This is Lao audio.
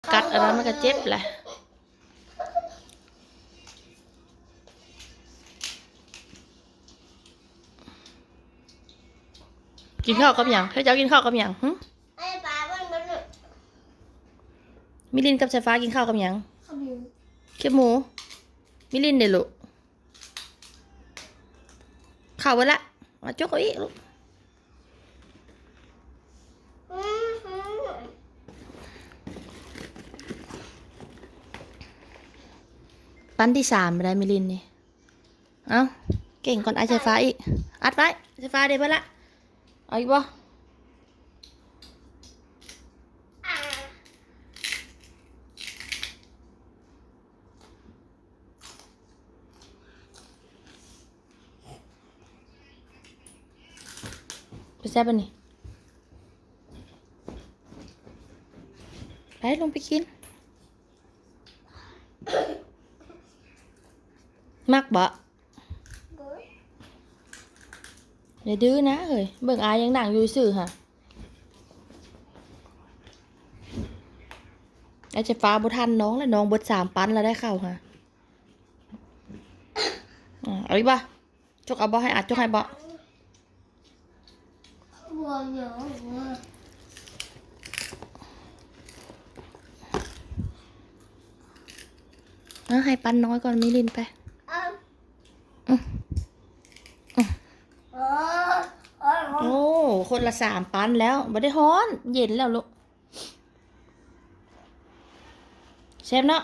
ກັດອັນນັ້ນມັນກໍເຈັບແຫຼະ. ກິນເຂົ້າກັບຫຍັງ? ເຈົ້າກິນເຂົ້າກັບຫຍັງ? ຫຶ? ມິລິນກັບສາຍຟ້າກິນເຂົ້າກັບຫຍັງ? ເຂົ້າໝູ. ເຂົ້າໝູ? ມິລິນເດ້ລູກ? ເຂົ້າເບິດລະ. ມາຈົກເອົາອີກລູກ. ປັ້ນທີສາມໄດ້ມິລິນນີ້. ເອົ້າ ເກັ່ງກ່ອນ. ໄອ້ສາຍຟ້າອີກ. ອັດໄວ້. ສາຍຟ້າເດ້ເບິດລະ. ເອົາອີກບໍ່? ໄປແຊະບາດນີ້. ໄປ ລົງໄປກິນ. ມັກບໍ່? ໂດຍ. ຢ່າດື້ນະເຮີ້ຍ. ເບິ່ງອາຍຍັງນັ່ງຢູ່ຊື່ຫະ. ອາດຈະຟ້າບໍ່ທັນນ້ອງແລ້ວ. ນ້ອງເບິດສາມປັ້ນແລ້ວໄດ້ເຂົ້າຫະ. ອືມ ເອົາອີກບໍ່? ຈົກເອົາບໍ່? ໃຫ້ອາຈົກໃຫ້ບໍ່? ບໍ່ເອົາ. ເອົາໃຫ້ປັ້ນນ້ອຍກ່ອນ ມິລິນໄປ. ເອົາ. ອືມ ອືມ. ໂອ້ ໂອ້ ໂອ້ ໂອ້ ຄົນລະສາມປັ້ນແລ້ວ. ບໍ່ໄດ້ຮ້ອນ ເຢັນແລ້ວລູກ. ແຊບເນາະ.